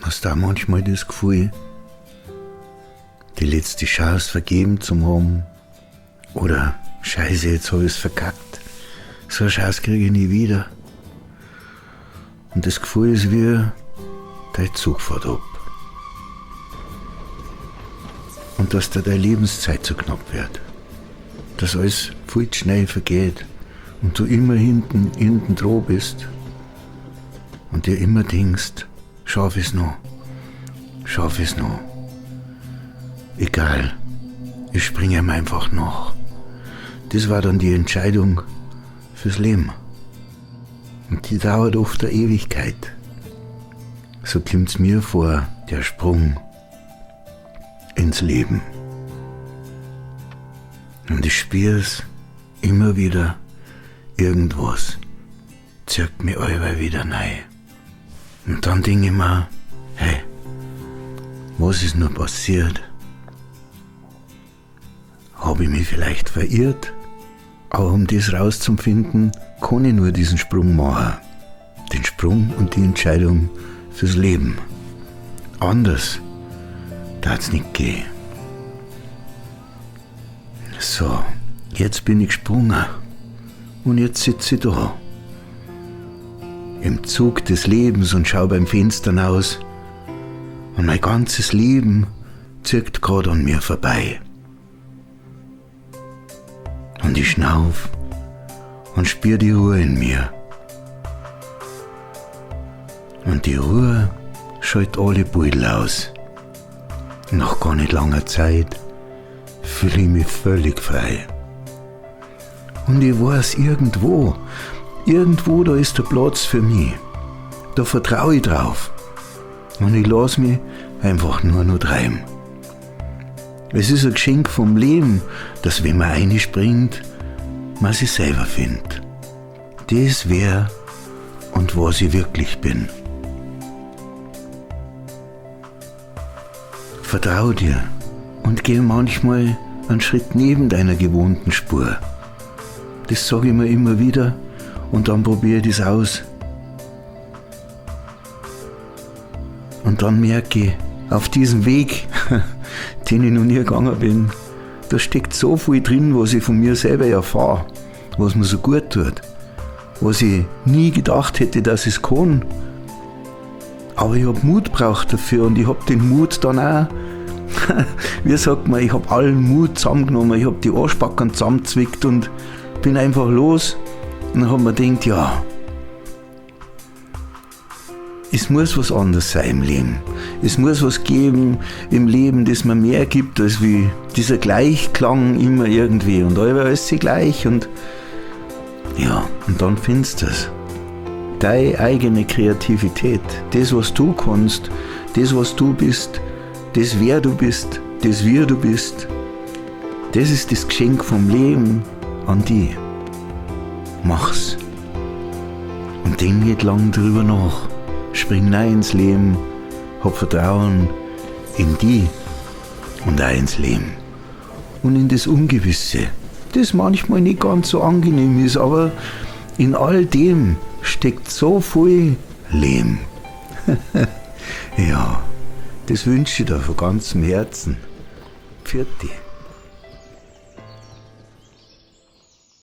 Hast du auch manchmal das Gefühl, die letzte Chance vergeben zu haben? Oder Scheiße, jetzt habe ich es verkackt. So eine Chance kriege ich nie wieder. Und das Gefühl ist wie, dein Zug fährt ab. Und dass dir deine Lebenszeit zu knapp wird. Dass alles viel zu schnell vergeht und du immer hinten, hinten dran bist. Und dir immer denkst, schaff ich's noch, schaff ich's noch. Egal, ich springe ihm einfach nach. Das war dann die Entscheidung fürs Leben. Und die dauert oft eine Ewigkeit. So kommt's mir vor, der Sprung ins Leben. Und ich spür's immer wieder, irgendwas zirkt mich allweil wieder rein. Und dann denk ich mir, hey, was ist nur passiert? Hab ich mich vielleicht verirrt? Aber um das rauszufinden, kann ich nur diesen Sprung machen. Den Sprung und die Entscheidung fürs Leben. Anders darf's nicht gehen. So, jetzt bin ich gesprungen und jetzt sitze ich da. Im Zug des Lebens und schau beim Fenster aus. Und mein ganzes Leben zirkt grad an mir vorbei. Und ich schnauf und spür die Ruhe in mir. Und die Ruhe schalt alle Beutel aus. Nach gar nicht langer Zeit fühle ich mich völlig frei. Und ich weiß, irgendwo, irgendwo, da ist der Platz für mich. Da vertraue ich drauf. Und ich lass mich einfach nur noch treiben. Es ist ein Geschenk vom Leben, dass wenn man reinspringt, man sich selber findet. Das wer und was ich wirklich bin. Vertrau dir und geh manchmal einen Schritt neben deiner gewohnten Spur. Das sag ich mir immer wieder und dann probiere ich das aus. Und dann merke ich, auf diesem Weg, den ich noch nie gegangen bin, da steckt so viel drin, was ich von mir selber erfahre, was mir so gut tut, was ich nie gedacht hätte, dass ich's kann. Aber ich hab Mut gebraucht dafür und ich hab den Mut dann auch, wie sagt man, ich hab allen Mut zusammengenommen, ich hab die Arschbacken zusammengezwickt und bin einfach los. Und dann hab mir gedacht, ja, es muss was anderes sein im Leben. Es muss was geben im Leben, das mir mehr gibt, als wie dieser Gleichklang immer irgendwie. Und allweil ist sie gleich und ja, und dann findest du es. Deine eigene Kreativität, das, was du kannst, das, was du bist, das, wer du bist, das, wie du bist, das ist das Geschenk vom Leben an dich. Mach's. Und denk nicht lang drüber nach. Spring rein ins Leben, hab Vertrauen in die und auch ins Leben. Und in das Ungewisse, das manchmal nicht ganz so angenehm ist, aber in all dem steckt so viel Leben. Ja, das wünsche ich dir von ganzem Herzen. Pfiat dich.